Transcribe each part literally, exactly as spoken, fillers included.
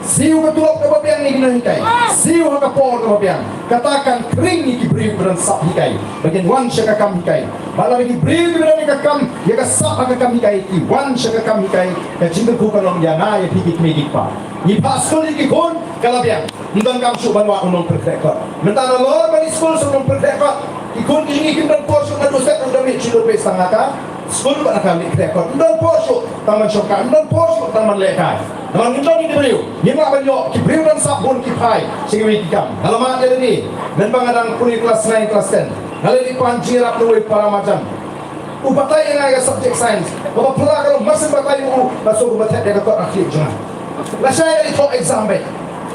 Siew ka tulop kaba biang ïa ki nonghikai. Siew ha ka por kaba biang. Kata kan khring ïa ki briew kiba don sap hikai ba kin wan sha ka kam hikai. Bad lada ki briew kiba don ïa ka kam, ïa ka sap ha ka kam hikai, ki wan sha ka kam hikai, ka jingkyrkhu kan long ïa nga, ïa phi ki kmie ki kpa. Ngi phah skul ïa ki khun, ka la biang. Ym donkam shuh ban wad u nongpyrkhat kot. Mynta nalor ban leit skul sa u nongpyrkhat kot. Ki khun ki jong ngi kim don por shuh naduh step ruh da mih shuh, da peit tang ha ka skul bad ha ka leit khreh kot. Ym don por shuh tang ban shongkai, ym don por shuh tang ban lehkai. Namar ngim don ïa ki briew. Ngim lah ban ïoh ki briew don sap bun ki phai sha kiwei ki kam. Nga la mad ïa lade, mynba nga dang pule klas nine, klas ten, nga la leit pan jingïarap na uwei u para marjan. U batai ïa nga ïa ka subject science. Kaba phylla ka long, mar syn batai u, nga sngew kumba thep ïa ka kot ha khlieh jong nga. Lashai nga leit thoh exam beit.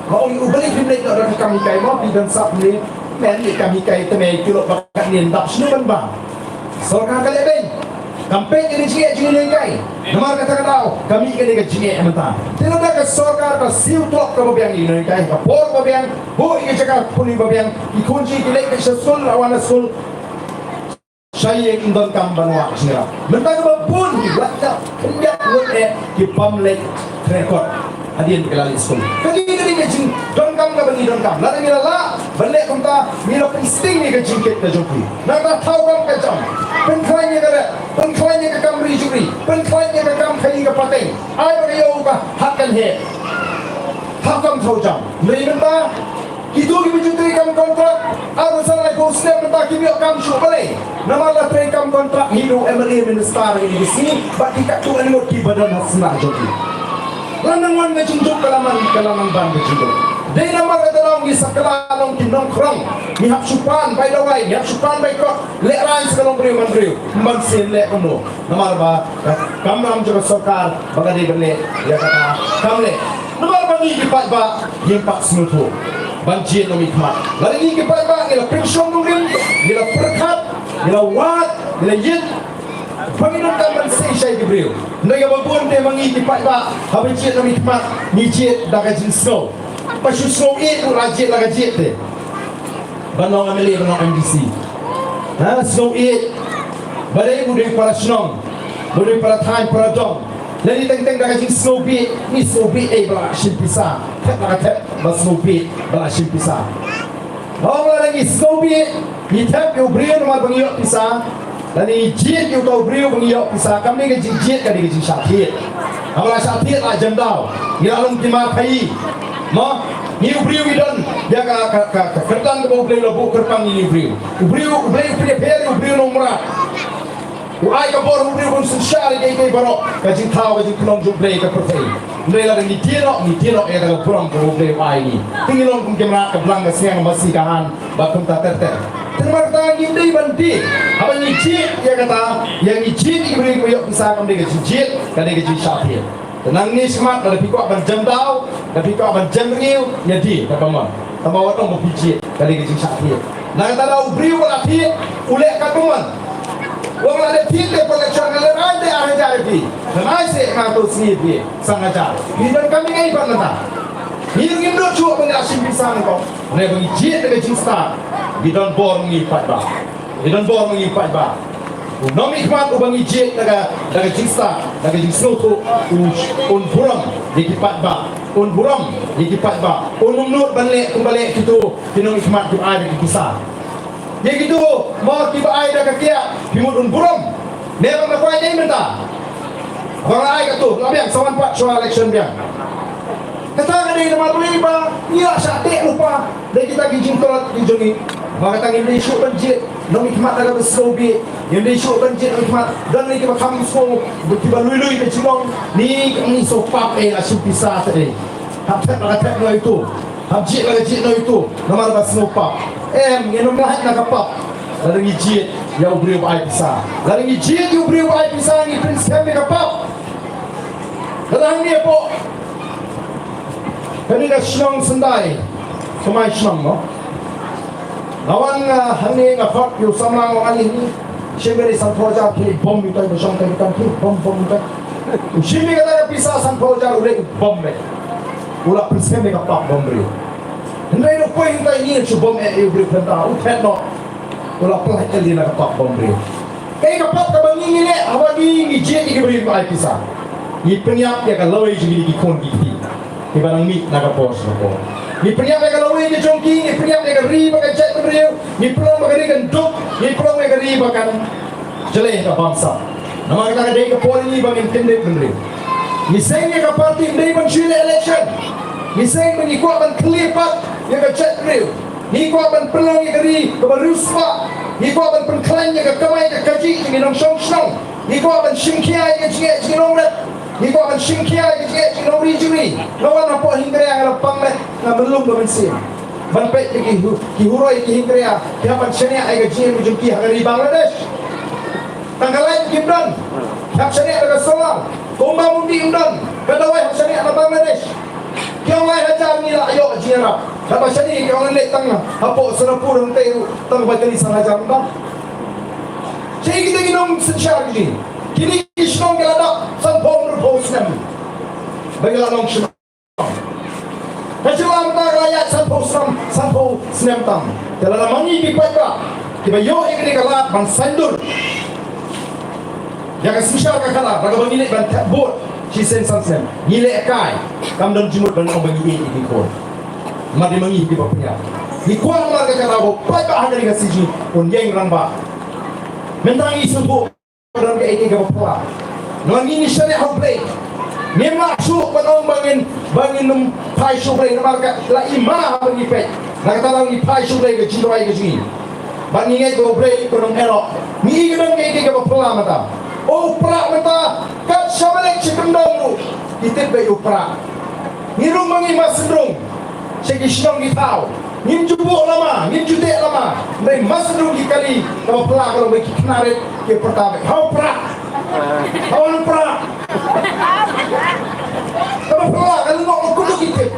Nga ong ïa u, balei phim leit noh da ka kam hikai mo, phi don sap ne? Men, ïa ka kam hikai te me, ki lok ba katne, ym dap shano ban bam. Sorkar ka leh beiñ. Kam peit ïa ka jingeh jong ngi, hikai. Namar kata ka daw ka mih kane ka jingeh mynta. Te lada ka sorkar ka siew tulop kaba biang ïa ki nonghikai ha ka por ba biang, buh ïa ka jaka pule ba biang, ki khun jong ngi ki leit beit sha skul, la wan na skul. Sha ïing ym donkam ban wad jingïarap. Mynta kaba bun ki lait, khyndiat ngut eh ki bym leit khreh kot hadien ba ki la leit skul. Kane ka dei ka jingdonkam kaba ngi donkam. Lada ngi la lah ban leh kumta, ngi la pynsting ïa ka jingkit ka jong ki. Nangta thaw kam ka jam, pynkhlaiñ ïa ka rep, pynkhlaiñ ïa ka kam ri jong ri, pynkhlaiñ ïa ka kam khaii ka pateng. Ai ba ka ïew ka hat kan heh. Thaw kam thaw jam. Hynrei mynta kito kiba ju trei kam kontrak, arphew san laiphew snem mynta kim ïoh kam shuh. Balei? Namar la trei kam kontrak hi u MLA, minister, ngi ki sngi bad ki katto katne ngut kiba don ha sla jong ki. Lada nang wan ka jingduk, ka la nang, ka la nang ban ka jingduk. Dei namar kata daw ngi sa kylla long ki nongkhrong. Ngi hap shu pan bai dawai, ngi hap shu pan bai kot. Lehraiñ sa ka long briew man briew. Ym ban sien leh kumno. Namar ba ka kamram jong ka sorkar ba ka dei ban leh ïa kata kam leh. Namar ba ngi ki paidbah ngim pat sngewthuh ban jied nongmihkhmat. Lada ngi ki paidbah ngi la pynshong nongrim, ngi la pyrkhat, ngi la wad, ngi la ïeit, ba ngi donkam ban sei shai ki briew. Hynrei kaba bun te ma ngi ki paidbah haba jied nongmihkhmat ngi jied da ka jingsngew. Ba shu sngew ïeit ruh la jied, la ka jied te. Ban long MLA, ban long MDC. Ha, sngew ïeit. Ba dei u dei para shnong, u dei para thaiñ, para dong. Lane teng teng da ka jingsngew bieit, ngi sngew bieit ei ba la shim pisa. Thep la ka thep ba sngew bieit ba la shim pisa. Haba ngi sngew bieit, ngi thep ïa u briew namar ba ngi ïoh pisa. Lane ngi jied ïa uta u briew ba ngi ïoh pisa, kam dei ka jingjied, ka dei ka jingshah thied. Haba la shah thied la jan daw, ngi la long ki mar khaii. Mo, ngi u briew ngi don ïa ka, ka, ka, ka kyrdan kaba U Blei u la buh kyrpang ïa ngi u briew. U briew, U Blei u pynïapher ïa u briew nongmrad. U ai ka bor ha u briew ban synshar ïa kiei kiei baroh, ka jingthaw, ka jingkhnong jong U Blei ka pyrthei. Hynrei lada ngi die noh, ngi die noh ïa kata ka burom kaba U Blei u ai ngi. Te ngi long kum ki mrad, ka blang, ka sniang, ka masi, ka han, bad kumta ter ter. Te namar kata ngim dei ban die. Haba ngi jied ïa kata, ïa ngi jied ïa ki briew kiba ïoh pisa, kam dei ka jingjied, ka dei ka jingshah thied. Te nangne shakhmat lada phi kwah ban jan daw, lada phi kwah ban jan rngiew, ïa die, kata mon. Tangba wat ong ba phi jied, ka dei ka jingshah thied. Na kata daw u briew ba la thied u leh katba mon. Wat la dep thied te por election, nga leh ai te ar hajar ïa phi. Nga ai seh nga to sngi ïa phi san hajar. Ngi donkam ïa ngi pat mynta. Ngi ngim doh shuh ba ngi la shim pisa nyngkong. Hynrei ba ngi jied da ka jingstad, ngi don bor ma ngi paidbah. Ngi don bor ma ngi paidbah. U nongmihkhmat uba ngi jied da ka, da ka jingstad, da ka jingsngewthuh, u, un burom ïa ki paidbah. Un burom ïa ki paidbah. Un ym nud ban leh kumba leh kito ki nongmihkhmat kiba ai da ki pisa. Ïa kito mo kiba ai da ka kiad, phi mut un burom? Ne ba nga kwah ai mynta? Ba nga ai kato, la biang, sa wan pat shuwa election biang. Kata ka dei namar balei ba ngi la shah teh lypa da kita ki jingtlot ki jong ngi. Ba kata ngim dei shuh ban jied nongmihkhmat da kaba sngewbha. Ngim dei shuh ban jied nongmihkhmat. Don ngi kiba kham sngewbha, kiba lui lui ka jinglong. Ngi, ngi sngewpap eh, la shim pisa te eh. Hap thep la ka thep noh ïa uto. Hap jied la ka jied noh ïa uto. Namar ba sngewpap. Em, ngin ym lait na ka pap lada ngi jied ïa u briew ba ai pisa. Lada ngi jied ïa u briew ba ai pisa, ngi pynskhem ïa ka pap. Lada hangne hapoh kane ka shnong Sendai, thymmai shnong mo, nga wan, ah, hangne nga khot ïa u samla, nga ong, ale hangne shim ïa i sanphew hajar, phi bom ïa utai ba shong, utai ba kan, phi bom, bom ïa utai. U shim ïa kata ka pisa sanphew hajar, u leit u bom beit. U la pynskhem ïa ka pap bom briew. Hynrei u poi hangtai, ngi shu bom eh ïa u briew, kynta u thet noh. U la pynlait ïa lade na ka pap bom briew. Kaei ka pap kaba ngi ngi leh haba ngi ngi jied ïa ki briew ba ai pisa? Ngi pynïap ïa ka lawei jong kine ki khun ki kti. kiba nang mih na ka por sha ka por. Ngi pynïap ïa ka lawei ka jong ki, ngi pynïap ïa ka ri bad ka jaitbynriew, ngi pynlong ba ka ri kan duk, ngi pynlong ïa ka ri ba kan jleh ka bamsap. Namar kata ka dei ka por ïa ngi ba ngin kyndit bynriew. Ngi seng ïa ka party ym dei ban shu ïaleh election. Ngi seng ba ngi kwah ban clear path ïa ka jaitbynriew. Ngi kwah ban pynlong ïa ka ri kaba riewspah. Ngi kwah ban pynkhlaiñ ïa ka kamai ka kajih jong ki nongshong shnong. Ngi kwah ban shim khia ïa ka jingeh jong ki nongrep. Ngi kwah ban shim khia ïa ka jingeh jong ki nongri jingri. Nga wan hapoh Hyngrei nga la pang leh, nga mlung ka mynsiem ban peit ïa ki hu-, ki huroi ki Hyngrei ki hap ban shaniah ïa ka jingim jong ki ha ka ri Bangladesh. Tang ka light kim don. Ki hap shaniah da ka solar. Kumba mun di kim don. Ka dawai hap shaniah na Bangladesh. Ki ong lai hajar ngi la ïoh jingïarap. Haba shane ki ong leit tang hapoh Sonapur hangtei ruh tang ba kali san hajar ym don. Shaei kita ki nongsynshar ki? Kine ki shnong ki la dap sanphew hynriewphew snem ba ki la long shnong. Ka jylla mynta ka la ïaid sanphew snem, sanphew snem tam. Te lada ma ngi ki paidbah kiba ïoh ïa kane ka lad ban saiñdur ïa ka synshar ka khadar, da kaba ngi leit ban thep vote shisien san snem, ngi leh kai, kam don jingmut ban ong ba ngi ïeit ïa ki khun. Namar dei ma ngi kiba pynïap. Ngi kwah namar ka khadar ba u paidbah ha kane ka CG un ïeng rangbah. Mynta ngi sngewthuh ba don kaei kaei kaba phylla. Namar ngi ngi shaniah ha U Blei. Ngim lah shuh ban ong ba ngin, ba ngin ym phai sha U Blei namar ka la i ma ha ba ngi peit. Na kata daw ngi phai sha U Blei ka jingduwai ka jong ngi. Bad ngi ngeit ba U Blei un ym ïehnoh. Ngi i ka don kaei kaei kaba phylla mynta. O, u Prah mynta kat shaba leit sha kyndong ruh ki tip ba ïa u Prah. Ngi rung ma ngi Mas Syndrung sha ki shnong ki thaw. Ngim ju buh lama, ngim ju teh lama. Hynrei Mas Syndrung ki kali kaba phylla ka long ba ki khynnah rit ki pyrta ba ha u Prah. Ha u Prah. Kaba phylla ka long ba kumno ki tip.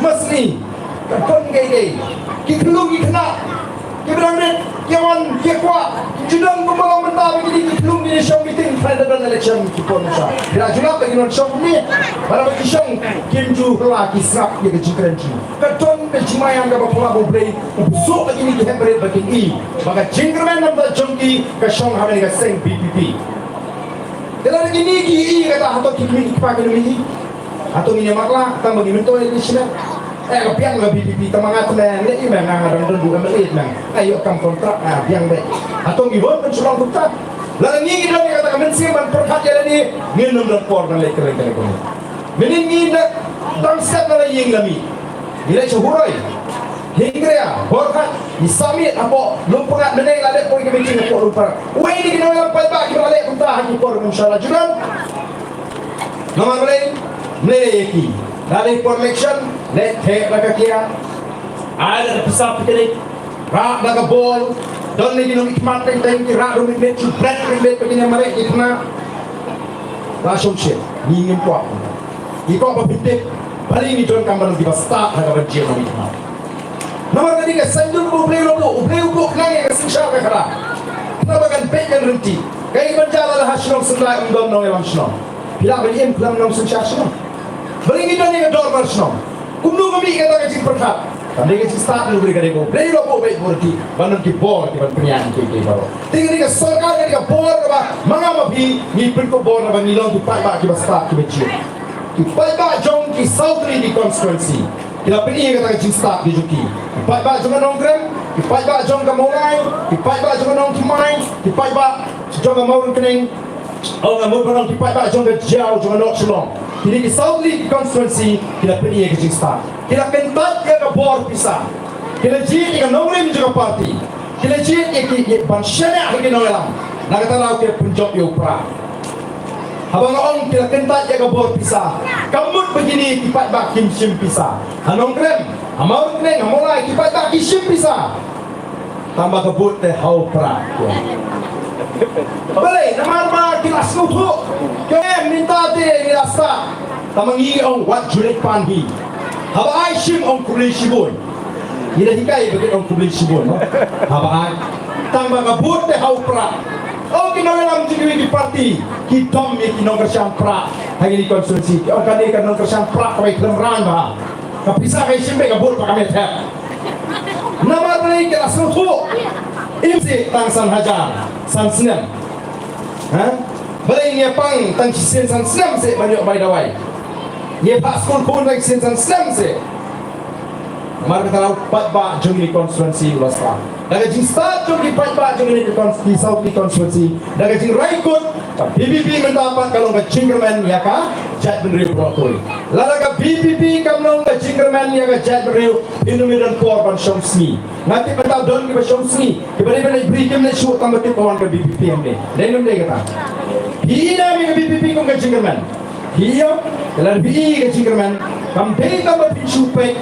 Mas ni, ka don kaei kaei. Ki khyllung ki khynnah kiba dang rit, ki wan, ki kwah. Ki ju don kumba long mynta ba kine ki khyllung kine shong meeting, pynban da don election ki pun sa. Ki la ju lap ba kin wan shong kumne. Ba la ba ki shong kim ju la ki sngap ïa ka jingkren jong ngi. Ka don ka jingmaïan kaba phylla ba U Blei u pynsuh ba kine ki hynrei ba kin i ba ka jingkyrmen namar jong ki ka shong ha kane ka seng VPP. Te lada kine ki i kata, hato ki kmie ki kpa kin ym i? Hato ngin ïa marla tang ba ngi myntoi ïa ki snem? Eh, ka biang ka VPP tang ma nga tne, ne i me nga, nga dang don du MLA me nga, ïoh kam kontrak, ah, biang beit. Hato ngi bun ban shu long kumta? Lada ngi ngi don ïa kata ka mynsiem ban pyrkhat ïa lade, ngin ym don por ban leit kylleng kylleng kumne. Mynnin ngi na dang step na la ïing la mih, ngi leit sha Huroi, Hyngrei, Borhat, ngi submit hapoh Lum Pngat, mynne la dep poi ka meeting hapoh Lum Pngat. Wei na ki nongïalam paidbah kiba la leh kumta ha ki por mynshwa la ju don. Namar balei? Ym lei ïa ki. Lada dei por election, leit theh da ka kia, ai da ka pisa picnic, rah da ka bol, don na ki nongmihkhmat teng teng, ki rah ruh mynmiet, shu bret mynmiet ba kin ïa mareh ki khynnah. La shong shit, ngi ngim kwah. Ngi kwah ba phin tip balei ngi donkam ban long kiba stad ha kaba jia nongmihkhmat. Namar ka dei ka saiñdur ba U Blei u la buh, U Blei u buh khnang ïa ka synshar ka khadar, khnang ba kan peit kan ryntih. Kaei ban jia lada ha shnong Synrai ym don nongïalam shnong? Phi lah ban im khlem nongsynshar shnong? Balei ngi don ïa ka dorbar shnong? Kumno ka mih kata ka jingpyrkhat? Kam dei ka jingstad, U Blei, ka dei ba U Blei u la buh beit buh ryntih ban don ki bor kiban pynïaid ïa kiei kiei baroh. Te ka dei ka sorkar, ka dei ka bor kaba ma nga ma phi ngi pynkup bor naba ngi long ki paidbah kiba stad kiba jia. Ki paidbah jong ki saw tylli ki constituency ki la pyni ïa kata ka jingstad ki jong ki. Ki paidbah jong ka Nongkrem, ki paidbah jong ka Mawlai, ki paidbah jong ka Nongthymmai, ki paidbah jong ka Mawryngkneng, oh, nga mut ban ong ki paidbah jong ka Jaïaw, jong ka North Shillong. Kine ki saw tylli ki constituency ki la pyni ïa ka jingstad. Ki la kyntait ïa ka bor pisa. Ki la jied ïa ka nongrim jong ka party. Ki la jied ïa ki, ïa ban shaniah ha ki nongïalam. Na kata daw ki la pynjop ïa u Prah. Haba nga ong ki la kyntait ïa ka bor pisa, kam mut ba kine ki paidbah kim shim pisa. Ha Nongkrem, ha Mawryngkneng, ha Mawlai, ki paidbah ki shim pisa. Tang ba ka vote te ha u Prah. Balei? Namar ba ki la sngewthuh. Ki ong, eh, mynta te ngi la stad. Tang ba ngi ong wat ju leit pan hi. Haba ai shim ong khublei shibun. Ngi la hikai ba kin ong khublei shibun, no? Haba ai. Tang ba ka vote te ha u Prah. Oh, ki nongïalam jong kiwei ki party ki dom ïa ki nongkyrshan Prah ha kine ki constituency. Ki ong kane ka nongkyrshan Prah kaba khlem rang bha. Ka pisa ka shim beit, ka vote ba kam thep. Namar balei? Ki la sngewthuh. Im sih tang san hajar san snem. Ha? Balei ngi ïa pang tang shisien san snem seh ban ïoh bai dawai? Ngi phah skul khun ba ki sien san slem se. Namar kata u paidbah jong ngi constituency u la stad. Da ka jingstad jong ki paidbah jong ngi ki cons-, ki South ki constituency, da ka jingrai kut, ka B P P mynta pat ka long ka jingkyrmen ïa ka jaitbynriew baroh kawei. Lada ka B P P kam long ka jingkyrmen ïa ka jaitbynriew, phin ym don por ban shong sngi. Nga tip mynta don kiba shong sngi, kiba dei ban leit bri kim leit shuh tang ba tip ba wan ka B P P hangne. Dei ne ym dei kata? Phi ïa ka B P P kum ka jingkyrmen. Phi ïoh, lada phi ïoh ka jingkyrmen, kam dei tang ba phin shu peit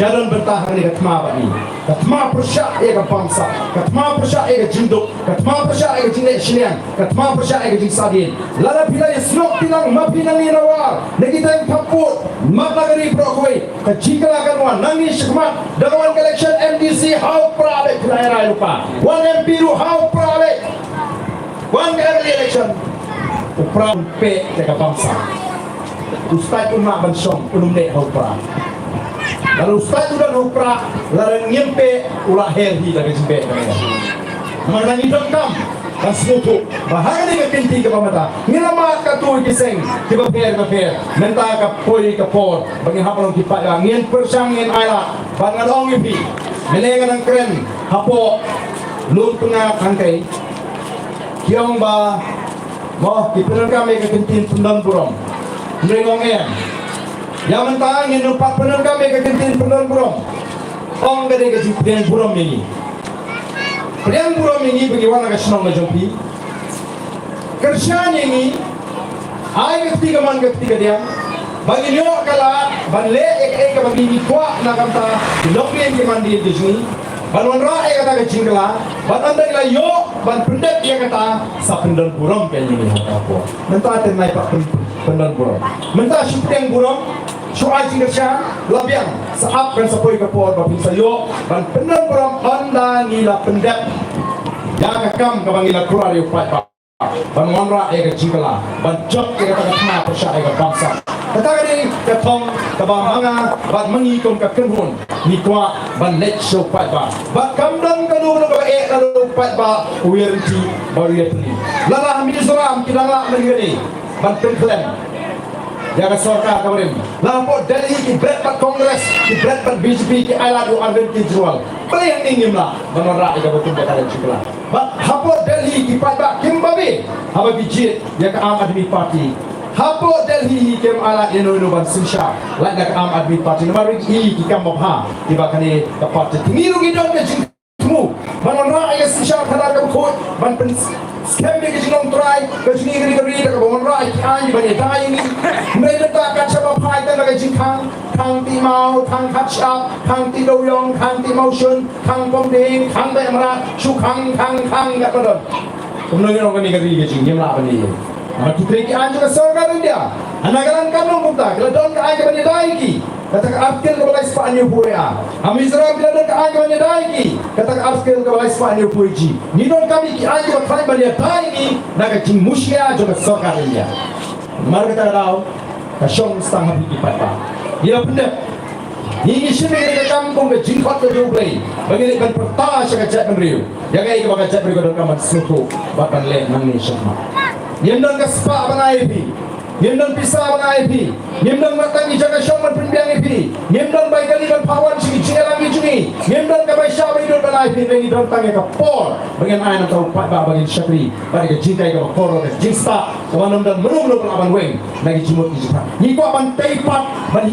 ïa don bynta ha kane ka thma bad ngi. Ka thma pyrshah ïa ka bamsap, ka thma pyrshah ïa ka jingduk, ka thma pyrshah ïa ka jingleh shiliang, ka thma pyrshah ïa ka jingsahdien. Lada phi la ïasnoh phi nang, ma phi nang ïa rawar na kita ki thapkut, mat na ka ri baroh kawei. Ka jingkylla kan wan, nangne shakhmat, da ka wan ka election M D C ha u Prah beit, phi la ïa rai lypa. Wan M P ruh ha u Prah beit. Wan ka M L A election, u Prah un peit ïa ka bamsap. U stait un mih ban shong, un ym leh ha u Prah. Lada u stait u don ha u Prah, lada ngim peit, u la her hi da ka jingbeh ka ngi. Namar ngi donkam ban sngewthuh ba ha kane ka kynti kaba mynta, ngi la mad katto ki seng kiba pher bapher. Mynta ka poi ka por ba ngin hap ban long ki paidbah, ngin pyrshang, ngin ailad. Bad ngan ong ïa phi, mynne nga dang kren hapoh Lum Pngat hangtei, ki ong ba, mo, ki pyndonkam ïa ka kyntien pyndon burom. Hynrei nga ong em, ïa mynta ngin ym pat pyndonkam ïa ka kyntien pyndon burom. Ong ka dei ka jingpdiang burom ïa ngi. Pdiang burom ïa ngi ba ngi wan na ka shnong ka jong phi. Kyrshan ïa ngi, ai ka kti kamon ka kti kadiang, ba ngin ïoh ka lad ban leh ïa kaei kaba ngi kwah na ka bynta ki longdien ki mandien ki jong ngi, ban wanrah ïa kata ka jingkylla, bad ynda ngi la ïoh ban pyndep ïa kata, sa pyndon burom ka ïa ngi ha ka por. Mynta te nai pat pyn-, pyndon burom. Mynta shu pdiang burom, shu ai jingkyrshan, la biang, sa ap kan sa poi ka por ba phin sa ïoh ban pyndon burom ynda ngi la pyndep ïa ka kam kaba ngi la kular ïa u paidbah. Ban wanrah ïa ka jingkylla, ban jop ïa kata ka thma pyrshah ïa ka bamsap. Kata ka dei ka thong kaba ma nga bad ma ngi kum ka kynhun ngi kwah ban leit sha u paidbah. Bad kam don kano kano kaba eh lada u paidbah u ïarynti bad u ïatylli. Lada ha Mizoram ki dang lah mynne ban pynkhlem ïa ka sorkar kaba rim. Lada hapoh Delhi ki bret bad Congress, ki bret bad B J P, ki ailad u Arvind Kejriwal. Balei hangne ngim lah ban wanrah ïa kaba kum kata ka jingkylla? Bad hapoh Delhi ki paidbah kim babe haba ki jied ïa ka Aam Aadmi Party. Hapoh Delhi hi kim ailad ïano ïano ban synshar lait na ka Aam Aadmi Party. Namar ki i ki kam babha kiba kane ka party. Te ngi ruh ngi don ka jingthmu ban wanrah ïa ka synshar khadar kaba khuid, ban pynskhem ïa ka jinglong trai ka jong ngi, ka ri, ka ri, kaba wanrah ïa ki aiñ ban ïada ïa ngi. Hynrei mynta ka shah ba phai tang da ka jingkhang, khang tih maw, khang khat shyiap, khang tih dewïong, khang tih mawshun, khang pom dieng, khang beh mrad, shu khang, khang, khang kat ba don. Kumno ngin ong kane ka ri ka jong ngi ngim lah ban ïa. Namar ki trei ki aiñ jong ka sorkar India. Hana ka lang kam long kumta, ki la don ka aiñ kaban ïada ïa ki. Kata ka Article kaba lai spah hynñiewphew ar. Ha Mizoram ki la don ka aiñ kaban ïada ïa ki. Kata ka Article kaba lai spah hynñiewphew ji. Ngi donkam ïa ki aiñ kiba khlaiñ ban ïada ïa ngi na ka jingmushlia jong ka sorkar India. Namar kata ka daw ka shong stang ha phi ki paidbah. Ngi la pyndep. Ngi ngi shim ïa ka kam kum ka jingkhot ka jong U Blei ba ngi leit ban pyrta sha ka jaitbynriew ïa kaei kaba ka jaitbynriew ka donkam ban sngewthuh bad ban leh nangne shakhmat. Ngim don ka spah ban ai ïa phi. Ngim don pisa ban ai ïa phi. Ngim don wat tang ki jaka shong ban pynbiang ïa phi. Ngim don bai kali ban phah wan sha ki jingïalang ki jong ngi. Ngim don ka bai shah bai dud ban ai ïa phi. Ngi don tang ïa ka por ba ngin ai na u paidbah ba ngin shakri bad ïa ka jinghikai kaba kordor, ka jingstad kaba ym don mano mano ba lah ban weng na ki jingmut ki jingpyrkhat. Ngi kwah ban tei pat ban